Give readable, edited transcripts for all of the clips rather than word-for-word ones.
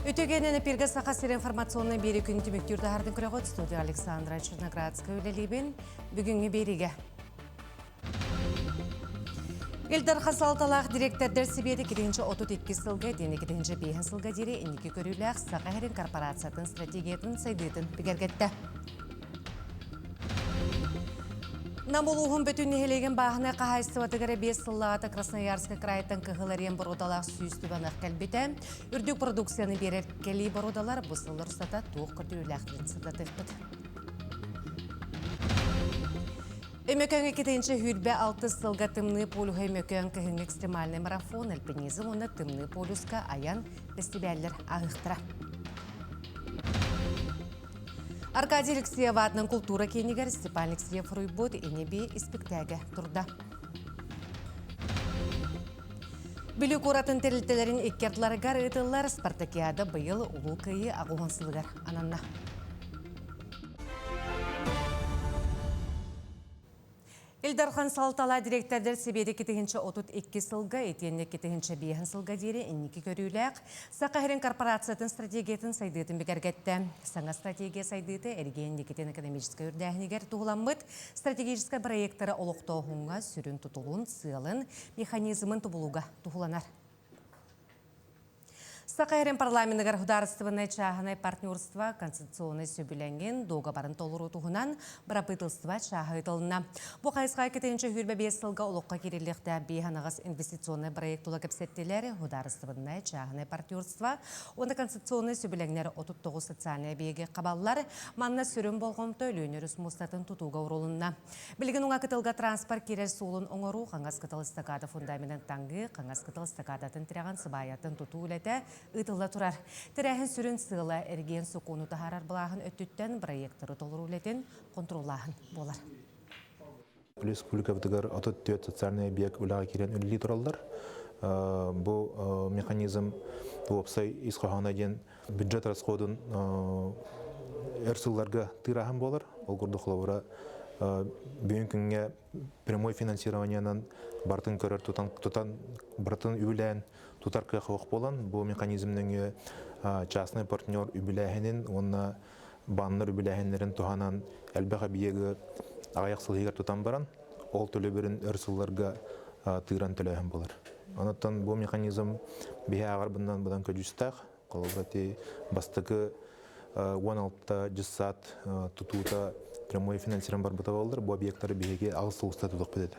Үтүгэнэн эпиргэ Саха сири информационнай биэри күн түмүктүүр таһардын көрөҕүт студия Александра Черноградская үлэлиибин. Бүгүҥҥү биэригэ Ил Дархан салалталаах дириэктэрдэр Сэбиэтэ 232 сылга итиэннэ 205 сылга диэри инники көрүүлээх Саха сирин корпорациятын стратегиятын сайдыытын бигэргэттэ. Нам улууһун бүтүн нэһилиэгин бааһынай хаһаайыстыбатыгар 5 сыллааҕыта Красноярскай крайтан кыһыл эриэн боруодалаах 100 түбанах кэлбитэ. Үрдүк продукцияны биэрэр кэлии боруодалар бу сыллар устата туох көрдөрүүлээхтэрин сырдатыахпыт. Өймөкөөҥҥө 226 сылга Тымныы полюһа Өймөкөөн кыһыҥҥы экстремальнай марафон, альпинизм уонна Тымныы полюска айан бэстибээллэр ааһыахтара. Аркадий Алексеев аатынан култуура киинигэр Степан Алексеев суруйбут Ини-бии испиктээгэ турда. Бүлүү куоратын тэрилтэлэрин икки ардыларыгар ыытыллар спартакиада быйыл Улуу Кыайыы 80 сылыгар ананна. Ил Дархан салалталаах дириэктэрдэр Сэбиэти 232 сылга итиэннэ 2005 сылга диэри инники көрүүлээх Саха сирин корпорациятын стратегиятын сайдыытын бигэргэттэ. Саҥа стратегия сайдыыта эргиэн инникитин экономическай үрдээһинигэр туһуламмыт стратегическай проектары олохтооһуҥҥа сүрүн тутулун, сыалын, механизмын тобулууга туһуланар. Саха сирин парламеныгар судаарыстыбаннай чааһынай партнерство конституционнай сөбүлэҥин дуогабарын толоруу туһунан бырабыыталыстыба чааһа ыытылынна. Бу хайысха 2025 сылга олоххо киириллиэхтээх биэс анаҕас инвестиционнай проект тула кэпсэттилэр. Судаарыстыбаннай чааһынай партнерство уонна конституционнай сөбүлэҥнэр 39 социальнай эбийиэги хабаллар. Манна сүрүн болҕомто Өлүөнэ өрүс муостатын тутууга уурулунна. Билигин уҥа кытылга транспорт киирэр суолун оҥоруу, хаҥас кытыл эстакада фундаменын таҥыы, хаҥас кытыл эстакадатын тирэҕин сыбаайатын тутуу үлэтэ ыытылла турар. Тэрээһин сүрүн сыала эргиэн сокуону таһаарар былааһын өттүттэн бырайыактары толоруу үлэтин хонтуруоллааһын буолар. Республикабытыгар 34 социальный объект үлэҕэ киирэн үлэлии тураллар. Бу механизм уопсай ис хоһооно диэн бюджет расходун өр сылларга тыырааһын буолар. Ол курдук холобура бүгүн күҥҥэ прямой финансированиенан барытын көрөр тутан, тутан барытын үбүлээн тутар кыах суох буолан бу механизм нөҥүө частный партнер үбүлээһинин уонна баннар үбүлээһиннэрин туһанан элбэх объегы аҕыйах сыл иһигэр тутан баран ол төлөбүрүн өр сылларга тыыран төлөөһүн буолар. Онон бу механизм биһи ааҕарбынан быдан көдьүүстээх. Холобура ити бастакы 16 дьыссаат тутуута прямой финансирование барбыта буоллар, бу объектары биһиги аҕыс сыл устата тутуохпут этэ.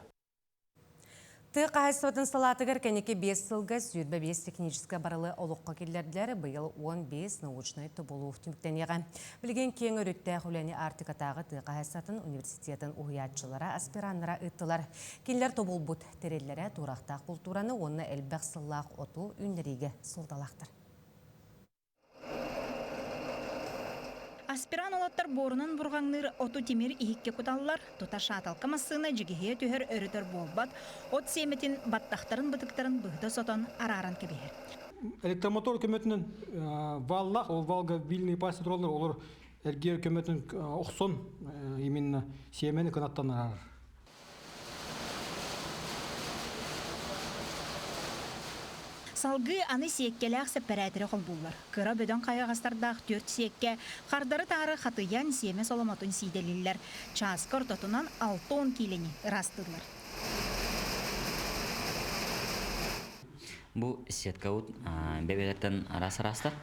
Тыа хаһаайыстыбатын салаатыгар кэнники 5 сылга 25 техническэй барылы олоххо киллэрдилэр, быйыл 15 научнай тобулуу түмүктэниэҕэ. Билигин киэҥ өрүттээх үлэни Арктикатааҕы тыа хаһаайыстыбатын университетын уһуйааччылара, аспираннара ыыттылар. Кинилэр тобулбут тэриллэрэ туорахтаах култуураны уонна элбэх сыллаах оту үүннэриигэ суолталаахтар. Аспиран уолаттар буорунан бурҕаҥныыр оту тимир иһиккэ куталлар, тута шааталка массыына дьигиһийэ түһэр өрүтэр буолбат, от сиэмэтин баттахтарын бытыктарын быһыта сотон арааран кэбиһэр. Электромотор көмөтүнэн валлаах, ол валга вильные пасти тураллар, олор эргиэр көмөтүн охсон именно сиэмэни кынаттан араарар. Салгыы аны сиэккэлээх сэппэрээтэри холбууллар. Кыра бөдөҥ хайаҕастардаах түөрт сиэккэ хардары-таары хатыйан сиэмэ соломотун сиидэлииллэр. Чааска ортотунан 60 киилэни ыраастыыллар. Бу сеткабыт бэбэлэртэн араас-араастар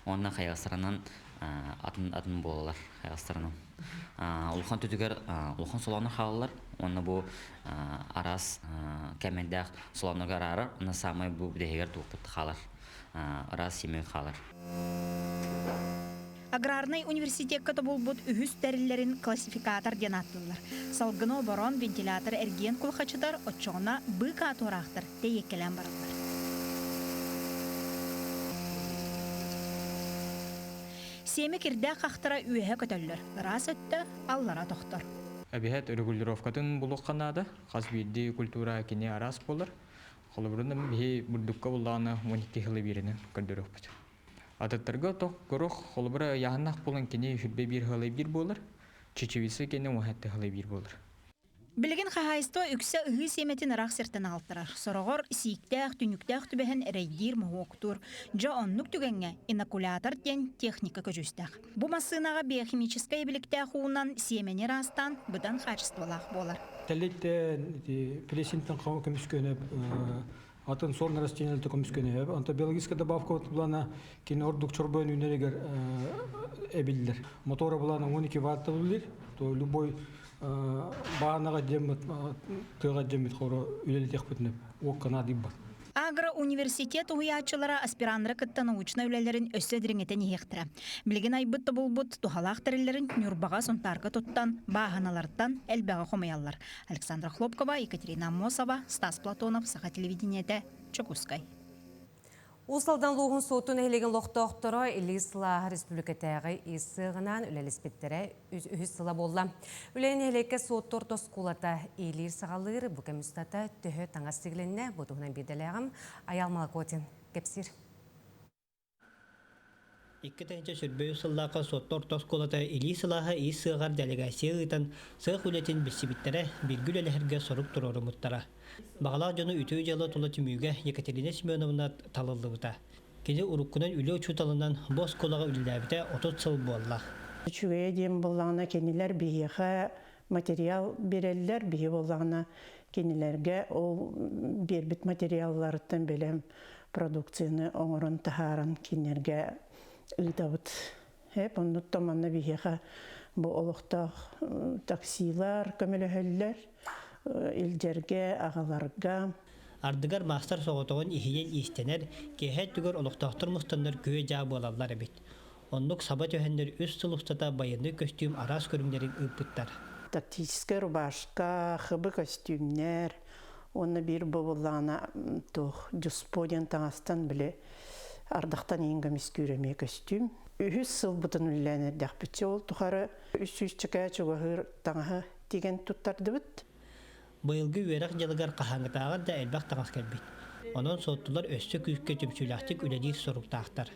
уонна хайаҕастарынан атын-атын буолалар хайаҕастарынан. Улахан түтүгэр улахан солоонор хаалаллар уонна бу араас кэмэйдээх солоонорго араарар уонна саамай бу бүтэһигэр туохпут хаалар араас симэ хаалар. Аграрнай университекка тобулбут үһүс тэриллэрин классификатор диэн ааттыыллар. Салгыны оборон, вентилятор эргийэн кулхачытар, оччоҕуна быыкаа туораахтар тэйиэккэлээн бараллар. Сиэмэ кирдээх хахтара үөһэ көтөллөр, ыраас өттө аллара тохтор. Эбиһэт регулировкатын булуохха наада. Хас биирдии культура кини араас буолар. Холобурунан биһи бурдукка буллаҕына 12 сылы биэринэн көрдөрүөхпүт. Атыттарга тох көрөх холобура ыйааһыннаах буолан кини сүрбэ биир сылы биир буолар. Чечевица кини 17 сылы биир буолар. Билигин хаһаайыстыба үксэ ыһыы сиэмэтин ыраах сиртэн аҕалтарар. Сороҕор сииктээх, түннүктээх түбэһэн эрэйдиир, моһуоктуур. Дьэ оннук түгэҥҥэ инокулятор диэн техника көдьүүстээх. Бу массыынаҕа биохимическай эбиликтээх уунан сиэмэни ыраастаан быдан хаачыстыбалаах буолар. Тэллэйтэн ити плесинтэн көмүскөнөп атын сорн растенияларты көмүскөнөп. Онто биологическая добавка булана кини ордук чорбойон үүнэригэр эбиллэр. Мотора булана 12 ватт булир, то любой баанаҕа дьэммит тыаҕа дьэммит хоро үлэлэтиэхпитинэ уокка наадыйбат. Агроуниверситет уһуйааччылара аспираннары кытта научнай үлэлэрин өссө дириҥэтэн иһиэхтэрэ. Билигин айбыт тобулбут туһалаах тэриллэрин Ньурбаҕа, Сунтаарга туттан, бааһыналартан элбэҕи хомуйаллар. Александра Хлопкова, Екатерина Аммосова, Стас Платонов, Саха телевидениетэ, Чокускай. Уус Алдан улууһун Суотту нэһилиэгин олохтоохторо Илии сылааһа республикатааҕы ис сыаҕынаан үлэлэспиттэрэ үһүс сыла буолла. Үлэ нэһилиэккэ Суотту орто оскуолата иилиир-саҕалыыр бу кэм устата төһө таҥас тигилиннэ, бу туһунан биирдэлээҕим Айаал Малакотин кэпсиир. 2023 сыллаахха Суотту орто оскуолата Илии сылааһа иис сыаҕар делегация ыытан сыах үлэтин билсибиттэрэ, бииргэ үлэлэһэргэ сорук туруоруммуттара. Баҕалаах дьону үтүө дьыала тула түмүүгэ Екатерина Семеновна талыллыбыта. Кини уруккунан үлэ учууталынан бу оскуолаҕа үлэлээбитэ 30 сыл буолла. Үчүгэйэ диэн буоллаҕына кинилэр биһиэхэ материал биэрэллэр, биһи буоллаҕына кинилэргэ ол биэрбит материалларыттан бэлэм продукцияны оҥорон таһааран кинилэргэ ыытабыт. Эп оннуттан манна биһиэхэ бу олохтоох таксилар көмөлөһөллөр илдьэргэ, аҕаларга. Ардыгар маастар соҕотоҕун иһийэн иистэнэр, киэһэ өттүгэр олохтоохтор мустаннар күө-дьаа буолаллар эбит. Оннук саба түһэннэр үс сыл устата байыаннай көстүүм араас көрүҥнэрин ыыппыттар. Тактическай рубашка, хыбы көстүүмнэр уонна биир буоллаҕына туох дьуспуо диэн таҥастан били ардахтан иин көмүскүүр эмиэ көстүүм. Үһүс сылбытын үллээн эрдэхпитчэ ол тухары 300 чыкаа чугаһыыр таҥаһы тигэн туттардыбыт. Быйылгы үөрэх дьылыгар хаһааҥҥытааҕар да элбэх таҥас кэлбит. Онон суоттулар өссө күүскэ түмсүүлээхтик үлэлиир соруктаахтар.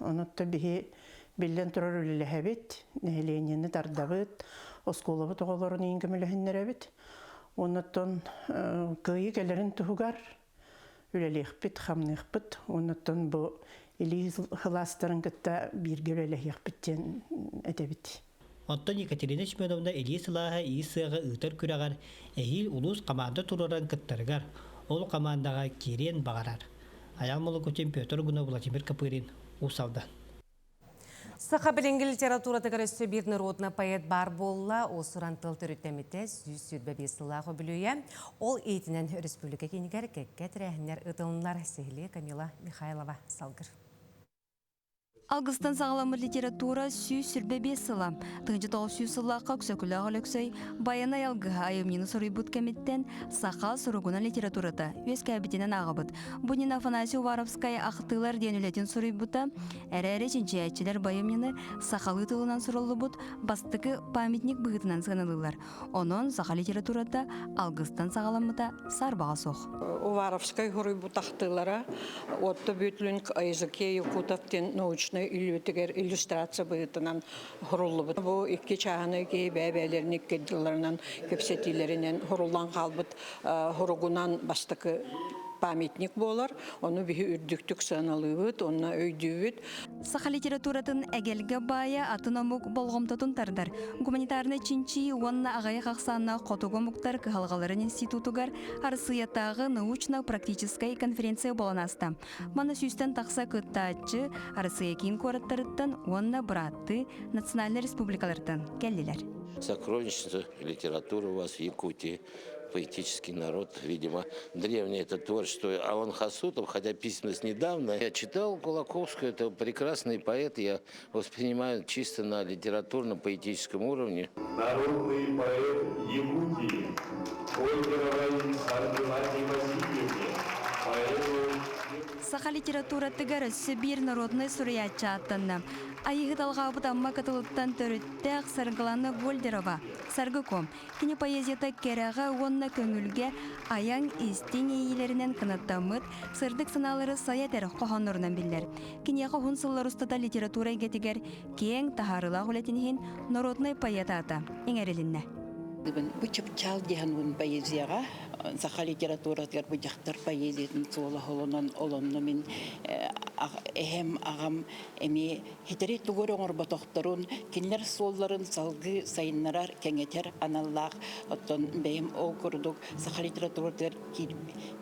Онуттан биһи биллэн турар үлэлэһэбит, нэһилиэнньэни тардабыт, оскуолабыт оҕолорун иин көмөлөһүннэрэбит. Онуттан кыайыы кэлэрин туһугар үлэлиэхпит, хамныахпыт. Онуттан бу илии сылаастарын кытта бииргэ үлэлэһиэхпит диэн этэбит. Оттон Екатерина Семеновна илии сылааһа иис сыаҕа ыытар күрэҕэр эһиил улуус хамаанда туруоран кыттарыгар, ол хамаандаҕа киириэн баҕарар. Айаал Молокутин, Петр Гунов, Владимир Копырин, Уус Алдан. Саха билиҥҥи литературатыгар өссө биир народный поэт баар буолла. Уус-уран тыл төрүттэммитэ 125 сыллаах үбүлүөйэ. Ол иитинэн республика киинигэр кэккэ тэрээһиннэр ыытылыннар. Сиһилии Камила Михайлова салгыр. Алгыстан саҕаламмыт литература 125 сыла. 1900 сыллаахха Өксөкүлээх Өлөксөй Байанай алгыһа айымньыны суруйбут кэмиттэн саха суругунан литературата үөскээбитинэн ааҕабыт. Бу Нина Афанасий Уваровскай «Ахтыылар» диэн үлэтин суруйбута, эрээри чинчийээччилэр бу айымньыны сахалыы тылынан суруллубут бастакы памятник быһыытынан сыаналыыллар. Онон саха литературата алгыстан саҕаламмыта саарбаҕа суох. Уваровскай суруйбут ахтыылара Отто Бүтлүн о языке якутов диэн научнай үлэтигэр иллюстрация быһыытынан суруллубут. Бу икки чааһынай киһи бэйэ-бэйэлэрин икки дылларынан кэпсэтиилэринэн суруллан хаалбыт суругунан бастакы памятник буолар. Ону биһи үрдүктүк сыаналыыбыт, онно өйдүүбүт. Саха литературатын эгэлгэ баайа атын омук болҕомтотун тардар. Гуманитарнай чинчийии уонна аҕыйах ахсааннаах хотугу омуктар кыһалҕаларын институтугар Арассыыйатааҕы научно-практическай конференция буолан ааста. Манна сүүстэн тахса кыттааччы Арассыыйа киин куораттарыттан уонна бырааттыы национальнай республикалартан кэллилэр. Сокровищница литературы у вас в Якутии поэтический народ, видимо, древнее это творчество. А он Хасутов, хотя письменность недавно, я читал Кулаковскую, это прекрасный поэт, я воспринимаю чисто на литературно-поэтическом уровне. Народный поэт Якутии Ольга Саргылане Васильевне, поэту Саха литературатыгар өссө биир народнай суруйааччы ааттанна. Айыһыт алҕаабыт Амма кытылыттан төрүттээх Саргылана Гольдерова, Саргы Ком, Кини поэзията кэрэҕэ уонна көҥүлгэ айаҥ истиҥ иэйиилэринэн кынаттаммыт, сырдык санаалары сайа этэр хоһооннорунан биллэр. Киниэхэ уһун сыллар устата литература эйгэтигэр киэҥ таһаарыылаах үлэтин иһин народнай поэт аата иҥэрилиннэ. Бу чыпчаал диэн поэзияҕа саха литературатыгар бу дьахтар поэзиятын суола холонон олонно мин эһэм аҕам эмиэ хитэри тугу эрэ оҥорботохторун кинилэр суолларын салгыы сайыннарар кэҥэтэр аналлаах оттон бэйэм ол курдук саха литературатыгар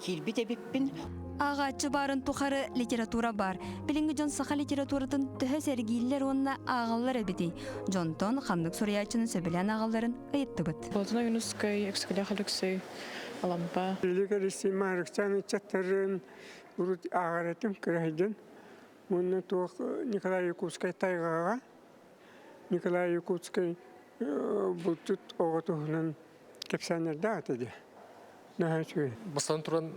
киирбит эбиппин. Ааҕааччы баарын тухары литература баар. Билиҥҥи дьон саха литературатын төһө сэргииллэр уонна ааҕаллар эбитий? Дьонтон ханнык суруйааччыны сөбүлээн ааҕалларын ыйыттыбыт. Болтуна Юнускай, Өксөкүлээх Өлөксөй, Алампа. Илигэр Марыкчан ыччаттарын урут ааҕар этим кыраһыйдын. Уонна туох Николай Якутскай тайҕаҕа Николай Якутскай булчут оҕо туһунан кэпсээннэрдээх этэ дии. Наһаа үчүгэй. Бастатан туран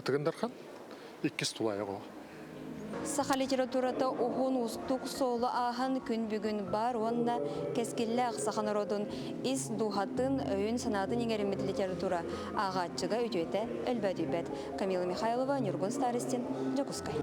Тыгын Дархан, иккис тулаайах оҕо. Саха литературата уһун уустук суолу ааһан күн бүгүн бар уонна кэскиллээх саха норуотун ис дууһатын, өйүн-санаатын иҥэриммит литература ааҕааччыга үтүөтэ өлбөөдүйбэт. Камила Михайлова, Ньургун Старостин, Дьокуускай.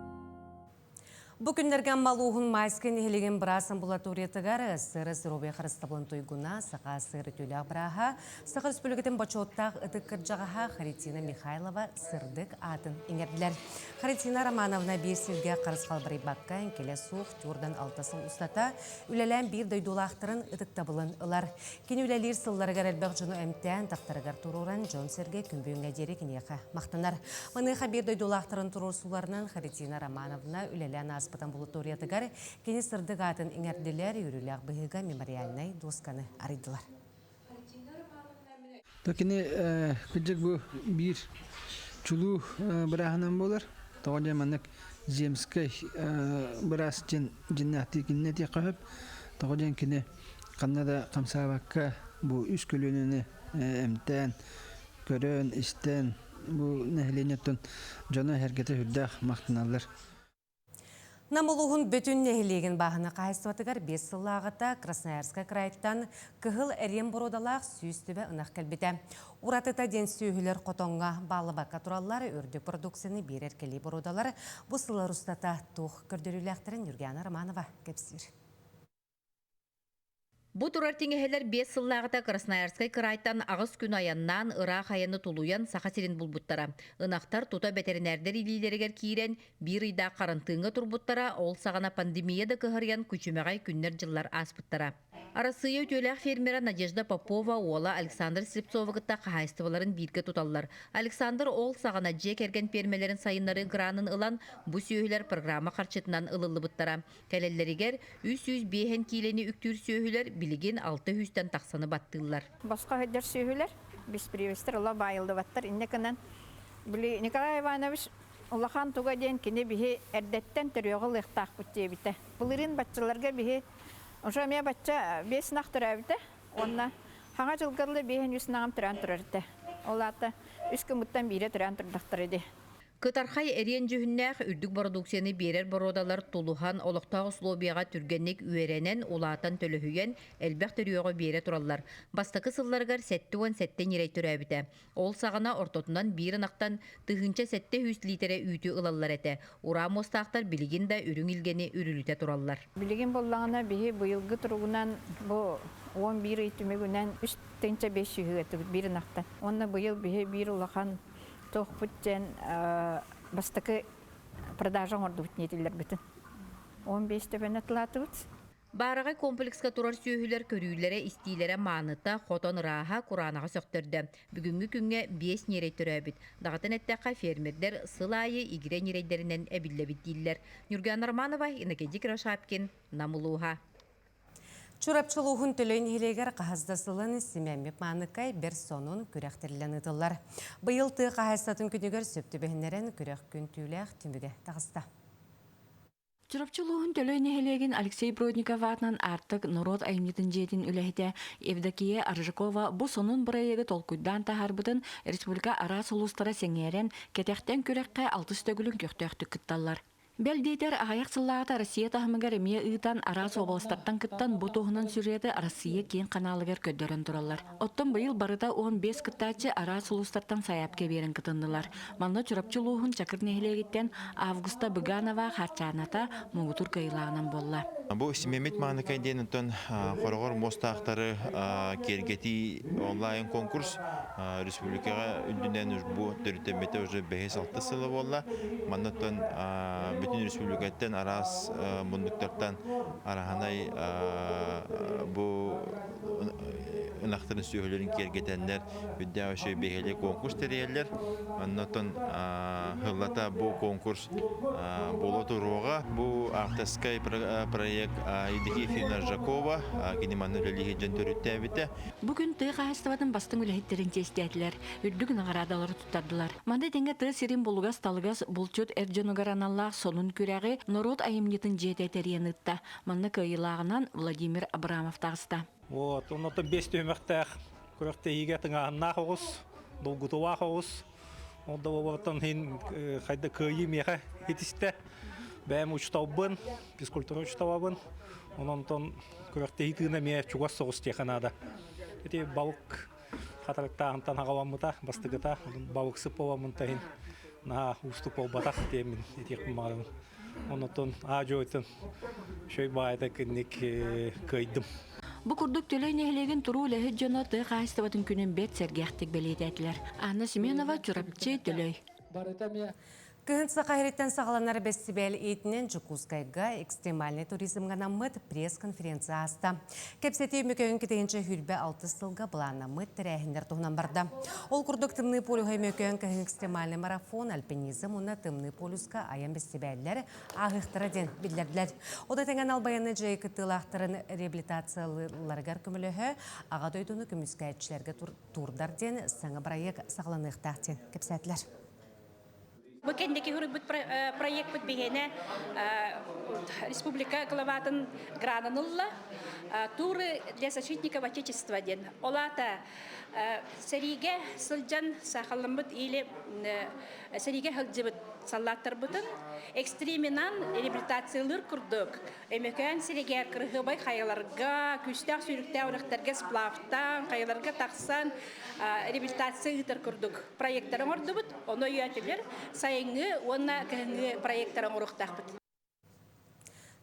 Бу күннэргэ Амма улууһун Майскай нэһилиэгин быраас амбулаториятыгар СССР здоровье харыстабылын туйгуна, Саха СССР үтүөлээх бырааһа, Саха Республикатын бочуоттаах ытык кырдьаҕаһа Харитина Михайлова сырдык аатын иҥэрдилэр. Харитина Романовна биир сиргэ харыс халбарыйбакка эҥкилэ суох түөртэн алта сыл устата үлэлээн биир дойдулаахтарын ытыктабылын ылар. Кини үлэлиир сылларыгар элбэх дьону эмтээн, тахтарыгар туруоран, дьон-сэргэ күн бүгүҥҥэ диэри киниэхэ махтанар. Маныаха биир дойдулаахтарын туруорсууларынан Харитина Романовна үлэлээн ааспыт амбулаториятыгар кини сырдык аатын иҥэрдилэр, үөрүүлээх быһыыга мемориальнай дуосканы арыйдылар. Кини кырдьык бу биир чулуу бырааһынан буолар. Тоҕо диэн маннык земскэй быраас диэн дьиннээхтии кинини этиэххэ сөп. Тоҕо диэн кини ханна да хамсаабакка бу үс көлүөнэни эмтээн, көрөн, истэн бу нэһилиэнньэттэн дьоно-сэргэтэ сүрдээх махтаналлар. Нам улууһун бүтүн нэһилиэгин бааһына хаһайыстыбатыгар биэс сыллааҕыта Красноярскай крайтан кыһыл эриэн боруодалаах 100 төбө ынах кэлбитэ. Уратыта диэн сүөһүлэр хотоҥҥо бааллыбакка тураллар, үрдүк продукцияны биэрэр кэлии боруодалар бу сыллар устата туох көрдөрүүлээхтэрин Юргиана Романова кэпсиир. Бу турар тиҥэһэлэр биэс сыллааҕыта Красноярскай кыраайтан аҕыс күн айаннаан, ыраах айаны тулуйан Саха сирин булбуттара. Ынахтар тута бэтэринээрдэр илиилэригэр киирэн, биир ыйдаах харантыыҥҥа турбуттара, ол саҕана пандемия да кыһарыйан күчүмэҕэй күннэр-дьыллар ааспыттара. Арассыыйа үтүөлээх фермера Надежда Попова уола Александр Слепцовы кытта хаһаайыстыбаларын бииргэ туталлар. Александр ол саҕана дьиэ кэргэн пиэрмэлэрин сайыннарыы гранын ылан, бу сүөһүлэр программа харчытынан ылыллыбыттара. Кэлэллэригэр 305 киилэни үктүүр сүөһүлэр билигин 600-тэн тахсаны баттыыллар. Босхо сылдьар сүөһүлэр, беспривестер ыла баайыллыбаттар. Инньэ гынан, били Николай Иванович улахан туга диэн кини биһи эрдэттэн төрүөҕү ылыахтаахпыт диэбитэ. Былырыын баччаларга биһи уже эмиэ бачча биэс ынах төрөөбүтэ. Уонна хаҥа дьылга дылы биэһин үс ынаҕым төрөөн турар этэ. Ол аата үс гыммыттан биирэ төрөөн турдахтара ди. Кытархай эриэн дьүһүннээх үрдүк бородууксуйаны биэрэр боруодалар тулуһан, олохтоох условияҕа түргэнник үөрэнэн, улаатан төлөһүйэн, элбэх төрүөҕү биэрэ тураллар. Бастакы сылларыгар 77 ньирэй төрөөбүтэ. Ол саҕана ортотунан биир ынахтан 1700 лиитэрэ үүтү ылаллар этэ. Ураа муостаахтар билигин да үрүҥ илгэни үрүлүтэ тураллар. Билигин буоллаҕына биһи быйылгы туругунан бу 11 ый түмүгүнэн 3500 ыатыбыт биир ынахтан. Уонна быйыл биһи биир улахан Туохпут диэн бастакы продажа оҥордубут ниэтиллэрбитин. 15 төбөнү атылаатыбыт. Баараҕай комплекска турар сүөһүлэр көрүүлэрэ-истиилэрэ мааныта, хотон ырааһа, кураанаҕа сөхтөрдө. Бүгүҥҥү күҥҥэ биэс ньирэй төрөөбүт. Даҕатан эттэххэ, фермердэр сыл аайы игирэ ньирэйдэринэн эбиллэбит дииллэр. Ньургуяна Романова, Иннокентий Кривошапкин, Нам улууһа. Чурапчы улууһун Төлөй нэһилиэгэр хаһыс да сылын Симэммит Мааныкай бэр сонун күрэх тэриллэн ыытыллар. Быйыл тыа хаһаайыстыбатын күнүгэр сөп түбэһиннэрэн күрэх күн түүлээх түмүгэ таҕыста. Чурапчы улууһун Төлөй нэһилиэгин Алексей Бродников аатынан Аартык норуот айымньытын дьиэтин үлэһитэ Евдокия Аржакова бу сонун бырайыагы толкуйдаан таһаарбытын республика араас улуустара сэҥээрэн, кэтэхтэн күрэххэ алтыс төгүлүн көхтөөхтүк кытталлар. Бэл диэтэр, аҕыйах сыллааҕыта Россия таһымыгар эмиэ ыытан, араас уобаластартан кыттан бу туһунан сюжеты Россия киэҥ ханаалыгар көрдөрөн тураллар. Оттон быйыл барыта 15 кыттааччы араас улуустартан сайаапка биэрэн кытыннылар. Манна Чурапчы улууһун Чакыр нэһилиэгиттэн Августа Быганова Харчааната муҥутуур кыайыылааҕынан буолла. Бу симэмит мааныкай диэн онтон хороҕор муостаахтары киэргэтии онлайн конкурс республикаҕа үрдүнэн бу төрүттэммитэ уже бэһис алта сыла буолла. Маннаттан бүтүн республикаттан араас муннуктартан араһанай бу ынахтарын сүөһүлэрин киэргэтэннэр үрдээх үчүгэй биһиэли конкурс тэрийэллэр. Оннотон хыллата бу конкурс буола туруоҕа. Бу авторскай проект Евдокия Ефимовна Ржакова кини манна үлэлии сылдьан төрүттээбитэ. Бу күн тыа хаһаайыстыбатын бастыҥ үлэһиттэрин чиэстээтилэр, үрдүк наҕараадалары туттардылар. Манна тэҥэ тыа сирин булугас-талыгас булчут эр дьонугар аналлаах сонун күрэҕи норуот айымньытын дьиэтэ тэрийэн ыытта. Манна кыайыылааҕынан Владимир Абрамов таҕыста. Вот, оннотон бес түһүмэхтээх күрэхтэһиигэ тыҥааһыннаах оҕус, долгутулаах оҕус. Ол да буолбаттан иһин хайда кыайыы миэхэ итистэ. Бэйэм учуталбын, физкультура учуталабын. Онон күрэхтэһии тыына эмиэ чугас соҕус диэхэ наада. Ити балык хатарыктааһынтан аҕаламмыта, бастакыта, балыксыт буоламмын иһин наһаа уустук буолбатах диэммин этиэхпин баҕарабын. Онотон аа-дьуойтан шөй баайда кинник кыайдым. Бу курдук Төлөй нэһилиэгин туруу үлэһит дьоно тыа хаһаайыстыбатын күнүн бэрт сэргэхтик бэлиэтээтилэр. Анна Семенова, Чурапчы, Төлөй. Кыһын Саха сириттэн саҕаланар бэстибээл иитинэн Дьокуускайга экстремальнай туризмҥа анаммыт пресс-конференция ааста. Кэпсэтии Мөкөйүн китэһинчэ хүрбэ алтыс сылга былааннаммыт тэрээһиннэр туһунан барда. Ол курдук Тымныы полюһа Мөкөйүн кыһын экстремальный марафон, альпинизм уонна Тымныы полюска айан бэстибээллэр ааһыахтара диэн биллэрдилэр. Ол да тэҥэн албайаны дьайы кыттыылаахтарын реабилитациялыылларыгар көмөлөһө Аҕа дойдуну көмүскээччилэргэ туурдар диэн саҥа бырайыак саҕаланыахтаах диэн кэпсээтилэр. Бу кэнники суруйбут проекпыт биһиэнэ республика главатын гранын ылла. Туры для защитников Отечества диэн. Ол аата сэриигэ сылдьан саахалламмыт или сэриигэ сылдьыбыт саллааттарбытын экстриминан реабилитациялыыр курдук Өймөкөөн сиригэр кырыһыабай хайаларга, күүстээх сүүрүктээх үрэхтэргэ сплавтаан, хайаларга тахсан реабилитация ыытар курдук проектары оҥордубут. Ону өйөөтүлэр сайыҥҥы уонна кыһыҥҥы проектары оҥоруохтаахпыт.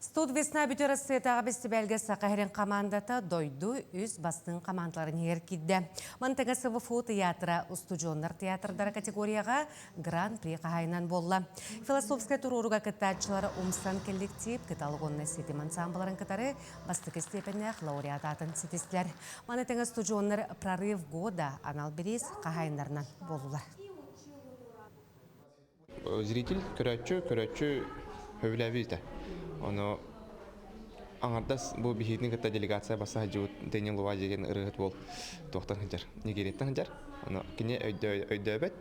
Студ Весна бүтэр Россиятааҕы бэстибээлгэ Саха сирин командата дойду үс бастыҥ командаларын иһигэр киирдэ. Мантыга СВФУ театра устудьуоннар театрдара категорияҕа Гран-при хаһаайынан буолла. Философскай туруоруга кыттааччылар Умсан коллектив, Кыталык уонна Ситим ансамбларын кытары бастакы степеннээх лауреат аатын ситистилэр. Маны тэҥэ студьуоннар «Прорыв года» анал бириис хаһаайыннарынан буоллулар. Зритель көрөөччү, көрөөччү сөбүлээбит этэ. Ону аҥардас бу биһигини кытта делегация баса сылдьыбыт Дэниел Лувази диэн ырыаһыт буол туохтан сылдьар, Нигерияттан сылдьар. Ону кини өйдөөбөт,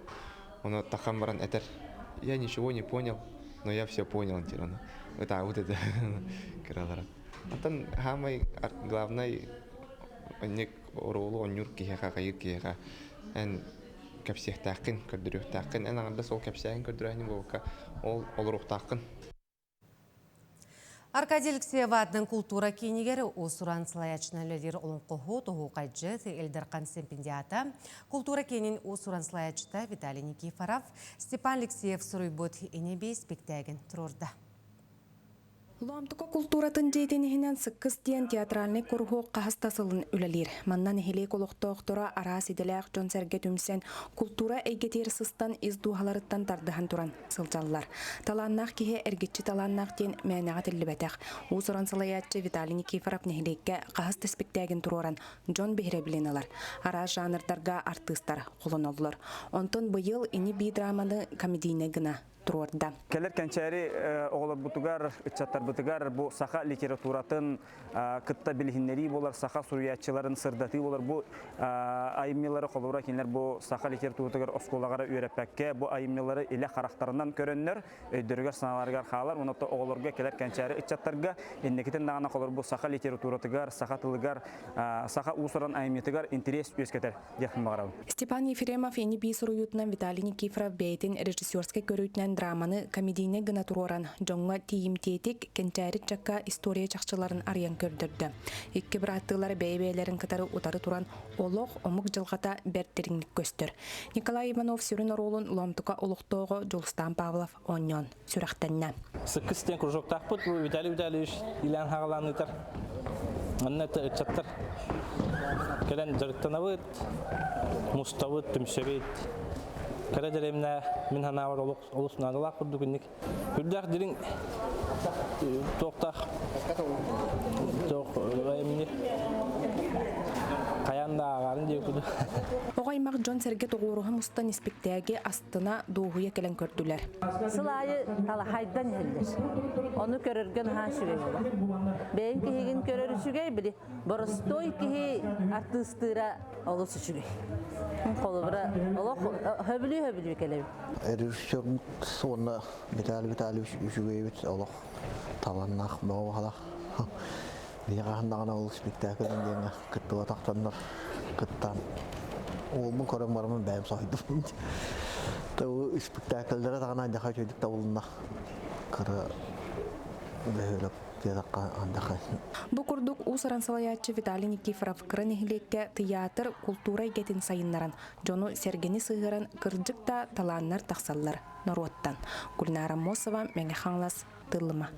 ону тахан баран этэр я ничего не понял, но я все понял диир ону ытаабыт этэ кыралара. Оттон хаамай главный онньук оруолу онньуур киһиэхэ, хайыыр киһиэхэ эн кэпсиэхтээххин, көрдөрүөхтээххин, эн аҥардас ол кэпсээһин көрдөрөөһүн буолбакка ол олоруохтааххын. Аркадий Алексеев аатынан култуура киинигэр уус-уран салайааччынан үлэлиир олоҥхоһут, оһуохайдьыт Эльдархан стипендиата, култуура киинин уус-уран салайааччыта Виталий Никифоров, Степан Алексеев суруйбут Ини-бии спектаагын туруорда. Лоомтука култууратын дьиэтин иһинэн Сыккыс диэн театральнай куруһуок хаһыс да сылын үлэлиир. Манна нэһилиэк олохтоохторо араас идэлээх дьон-сэргэ түмсэн, култуура эйгэтигэр сыстан ис дууһаларыттан тардыһан туран сылдьаллар. Талааннаах киһи эргиччи талааннаах диэн мээнэҕэ этиллибэтэх. Уус-уран салайааччы Виталий Никифоров нэһилиэккэ хаһыс да испиктээгин туруоран дьон биһирэбилин ылар. Араас жанрдарга артыыстар холоноллор. Онтон быйыл ини-бии драманы комедийнай гына туруорда. Кэлэр кэнчээри оҕолорбутугар, ыччаттарбытыгар бу саха литературатын кытта билиһиннэрии буолар, саха суруйааччыларын сырдатыы буолар. Бу айымньылары холобура кинилэр бу саха литературатыгар оскуолаҕа үөрэппэккэ, бу айымньылары илэ харахтарынан көрөннөр, өйдөрүгэр-санааларыгар хаалар. Уонна оҕолорго кэлэр кэнчээри ыччаттарга инникитин даҕаны холобур бу саха литературатыгар, саха тылыгар, саха уус-уран айымньытыгар интэриэс үөскэтэр диэхпин баҕарабын. Степан Ефремов ини-бии суруйуутунан Виталий Никифоров бэйэтин режиссерскай көрүүтүнэн драманы комедийнай гына туруоран, дьоҥҥо тиийимтиэтик, кэнчээри ыччакка история чахчыларын арыйан көрдөрдө. Икки бырааттыылар бэйэ-бэйэлэрин кытары утары туран олох, омук дьылҕата бэрт дириҥник көстөр. Николай Иванов сүрүн оруолун Лоомтука олохтооҕо Дьулустаан Павлов оонньоон сүрэхтэннэ. Сыккыс диэн кружоктаахпыт. Бу Виталий Витальевич илээн хаҕалаан ыытар. Манна ыччаттар кэлэн дьарыктанабыт, мустабыт, түмсэбит. Кэрэ дьэримнэ мин санаабар олус олус наадалаах курдук инник. Үрдээх дириҥ туохтаах туох эмни хайаан да ааҕарын диye курдук. Оҕо аймах дьон-сэргэ тоҕуоруһа мустан испиктээги астына, дуоһуйа кэлэн көрдүлэр. Сыл аайы талахайдан иһэллэр. Ону көрөргө наһаа үчүгэй буолар. Бэйэҥ киһигин көрөр үчүгэй, били боростуой киһи артыыстыыра олус үчүгэй. Холобура, олох хөбүлүү-хөбүлүү кэлэбин. Режиссербут уонна Виталий Витальевич үчүгэйбит олох таланнаах, бөҕө Биһиэхэ хаһан ол спектакль диэҥҥэ кыттыбатахтаннар кыттан уолбун көрөн бараммын бэйэм соһуйдум. Бу спектакльдара даҕаны андьаха үчүгэйдик табылынна. Кыра бөһүөлэк диэтэххэ андьаха. Бу курдук уус-уран салайааччы Виталий Никифоров кыра нэһилиэккэ тыйаатыр, култуура эйгэтин сайыннаран, дьону сэргэни сыһыаран кырдьык да талааннар тахсаллар норуоттан. Гульнара Мосова, Мэҥэ Хаҥалас, Тыллыма.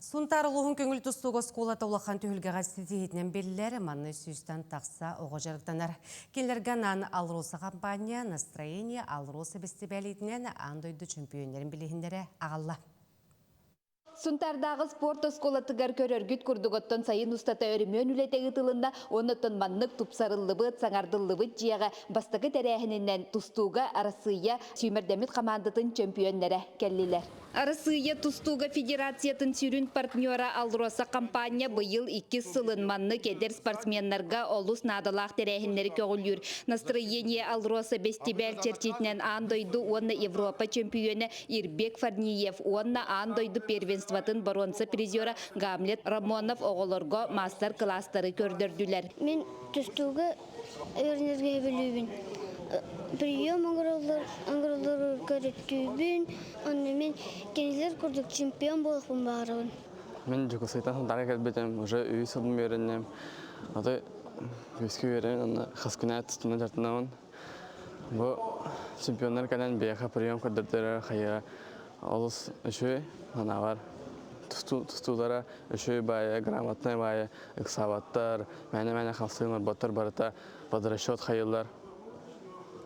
Сунтаар улууһун көҥүл тустуук оскуолата улахан түһүлгэҕэ ситиһиитинэн биллэр, манна сүүстэн тахса оҕо дьарыктанар. Кинилэргэ анаан «Алроса» компания «Настроение Алроса» бэстибээлитинэн аан дойду чөмпүйүөннэрин билиһиннэрэ аҕалла. Сунтаардааҕы спорт оскуолатыгар көрөргүт курдук оттон сайын устата өрөмүөн үлэтэ ыытылынна уонна оттон маннык тупсарыллыбыт, саҥардыллыбыт дьиэҕэ бастакы тэрээһининэн тустууга Арассыыйа сүүмэрдэммит хамаандатын чөмпүйүөннэрэ кэллилэр. Арассыыйа тустууга федерациятын сүрүн партнера «Алроса» компания быйыл иккис сылын маннык эдэр спортсменнарга олус наадалаах тэрээһиннэри көҕүлүүр. Настроение «Алроса» бэстибээл чэрчитинэн аан дойду уонна Европа чөмпүйүөнэ Ирбек Фарниев уонна аан дойду первенствотын боруонса призера Гамлет Рамонов оҕолорго маастар-кылаастары көрдөрдүлэр. Мин тустууга үөрэнэргэ сөбүлүүбүн. Прием оҥороллор, оҥороллору көрүттүүбүн. Онно мин кинилэр курдук чемпион буолуохпун баҕарабын. Мин Дьокуускайтан Сунтаарга кэлбитим, уже үһүс сылым үөрэнним. Аты үөскэ үөрэнэн, онно хас күнэ тустууна дьарыктанабын. Бу чемпионнар кэлэн биһиэхэ прием көрдөрдөрө хайа олус үчүгэй санаабар. Тустуулара үчүгэй баайа, грамотнай баайа, ыксаабаттар, мээнэ-мээнэ халсыын барбаттар барыта под расчет хайыллар.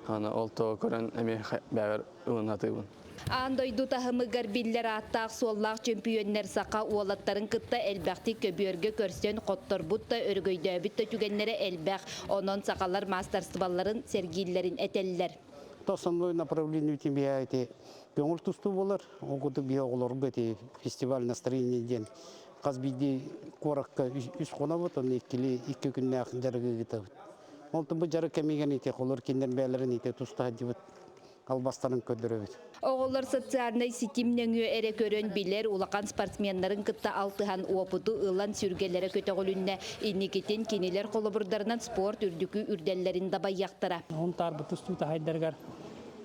Аны ол то көрөн эмиэ бэйэбэр ылынатыыбын. Аан дойду таһымыгар биллэр ааттаах-суоллаах чөмпүйүөннэр саха уолаттарын кытта элбэхтик көбүөргэ көрсөн хотторбут да, өрөгөйдөөбүт да түгэннэрэ элбэх. Онон сахалар маастарыстыбаларын сэргииллэрин этэллэр. Основное направление тебя эти көҥүл тустуу буолар. Ол курдук биһи оҕолорго эти фестиваль настроения диэн хас биирдии куоракка үс хонобут, онно иккили икки күннээх дьарыгы ыытабыт. Онтон бу дьарык кэмигэр ити холор кинилэр бэйэлэрин ити туста сылдьыбыт албастарын көрдөрөбүт. Оҕолор социальнай ситим нөҥүө эрэ көрөн билэр улахан спортсменнарын кытта алтыһан уопуту ылан сүргэлэрэ көтөҕүлүннэ. Инникитин кинилэр холобурдарынан спорт үрдүкү үрдэллэрин дабайыахтара. Хунтаарбыт тустуу таһайдарыгар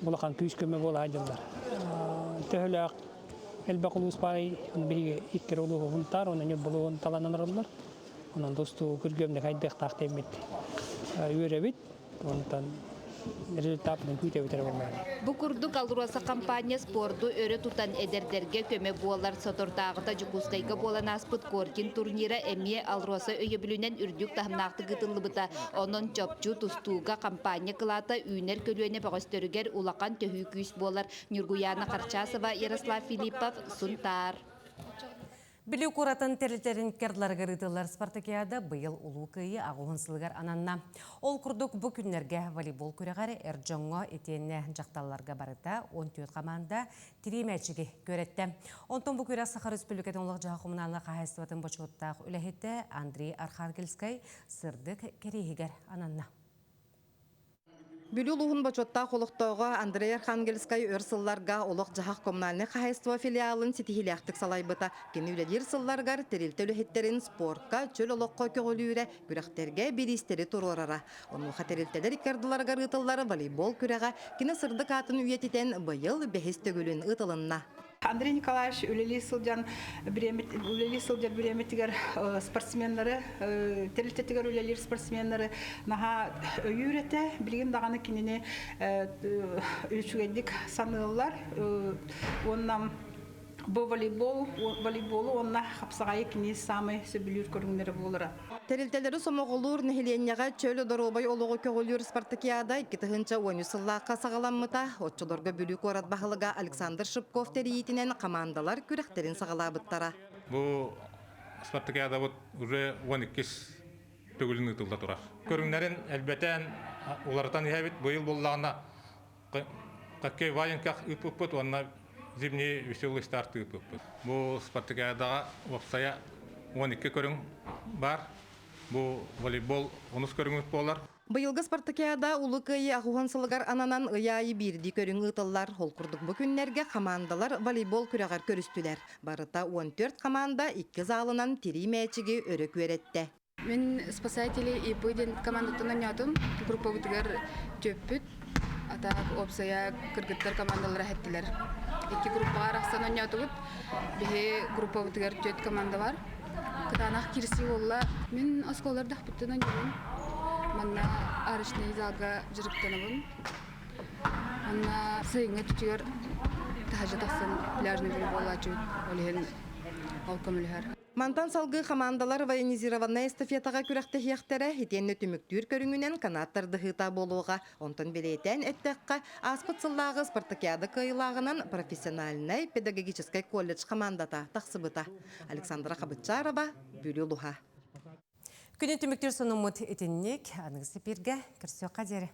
улахан күүс-көмө буола сылдьаллар. Төһөлөөх элбэх улуус баарый, биһиги икки улууһу Хунтаар уонна Ньурба улууһун талан олороллор. Онон тустуу күргүөмнүк хайдыахтаах диэммит үөрэбит. Онтон результатынан күүтэбит эрэ буоллаҕына. Бу курдук АЛРОСА компания спорду өрө тутан эдэрдэргэ көмө буолар. Соторутааҕыта Дьокуускайга буолан ааспыт Коркин турнира эмиэ АЛРОСА өйөбүлүнэн үрдүк таһымнаахтык ыытыллыбыта. Онон чопчу тустууга компания кылаата үүнэр көлүөнэ бөҕөстөрүгэр улахан төһүү күүс буолар. Ньургуйаана Харчасова, Ярослав Филиппов, Сунтаар. Бүлүү куоратын тэрилтэрин керларыгар ыытыллар спартакиада быйыл Улуу Кыайыы аҕыһын сылыгар ананна. Ол курдук бу күннэргэ волейбол күрэҕэр эр дьоҥҥо итиэннэ дьахталларга барыта 14 хамаанда тирии мээчиги күөрэттэ. Онтон бу күрэх Саха Республикатын олох-дьаһах коммуналлаах хаһаайыстыбатын бочуоттаах үлэһитэ Андрей Архангельскай сырдык кэриэһигэр ананна. Бүлүү улууһун бочуоттаах олохтооҕо Андрей Архангельскай өр сылларга олох-дьаһах коммунальнай хаһаайыстыба филиалын ситиһиилээхтик салайбыта. Кини үлэлиир сылларыгар тэрилтэ үлэһиттэрин спортка, чөл олоххо көҕүлүүрэ, күрэхтэргэ бириистэри туруорара. Онуоха тэрилтэлэр икки ардыларыгар ыытыллар волейбол күрэҕэ кини сырдык аатын үйэтитэн быйыл бэһис төгүлүн ыытылынна. Андрей Николаевич үлэлии сылдьан үлэлии сылдьар бириэмэтигэр спортсменнары тэрилтэтигэр үлэлиир спортсменнары наһаа өйүүр этэ. Билигин даҕаны кинини үчүгэйдик саныыллар. Уонна бу волейбол, волейболу уонна хапсаҕайы кини саамай сөбүлүүр көрүҥнэрэ буолара. Тэрилтэлэри сомоҕолуур нэһилиэнньэҕэ чөл доруобай олоҕу көҕүлүүр спартакиада 2013 сыллаахха саҕаламмыта. Оччолорго Бүлүү куорат баһылыга Александр Шипков тэрийиитинэн хамаандалар күрэхтэрин саҕалаабыттара. Бу спартакиадабыт уже 12 төгүлүн ыытылла турар. Көрүҥнэрин элбэтэн, уларытан иһэбит. Быйыл буоллаҕына хоккей валенках ыыппыппыт уонна зимний веселый старт ыыппыппыт. Бу спартакиадаҕа уопсайа 12 көрүҥ баар. Бу волейбол онус көрүҥүт буолар. Быйылгы спартакиада Улуу Кыайыы аҕыһын сылыгар ананан ый аайы биирдии көрүҥ ыытыллар. Ол курдук бу күннэргэ хамаандалар волейбол күрэҕэр көрүстүлэр. Барыта 14 хамаанда икки залынан тирии мээчиги өрө күөрэттэ. Мин спасатели ИП диэн командаттан оонньоотум. Группабытыгар түөппүт. Атаак уопсайа кыргыттар командалара эһэттилэр. Икки группаҕа арахсан оонньоотубут. Биһи группабытыгар түөрт команда бар. Кытаанах киирсии буолла. Мин оскуолалардахпыттан оонньуубун. Манна арочный залга дьарыктанабын. Манна сайыҥҥы өттүгэр таһырдьа тахсан пляжный волейболлааччыбыт. Ол иһин ол көмөлөһөр. Мантан салгыы хамаандалар военизированнай эстафетаҕа күрэхтэһиэхтэрэ, итиэннэ түмүктүүр көрүҥүнэн канат тардыһыыта буолуоҕа. Онтон бэлиэтээн эттэххэ, ааспыт сыллааҕы спартакиада кыайыылааҕынан профессиональнай педагогическай колледж хамаандата тахсыбыта. Александра Хабытчарова, Бүлүү улуһа. Күнү түмүктүүр сонуммут итинник. Аныгы сипиргэ көрсүөххэ диэри.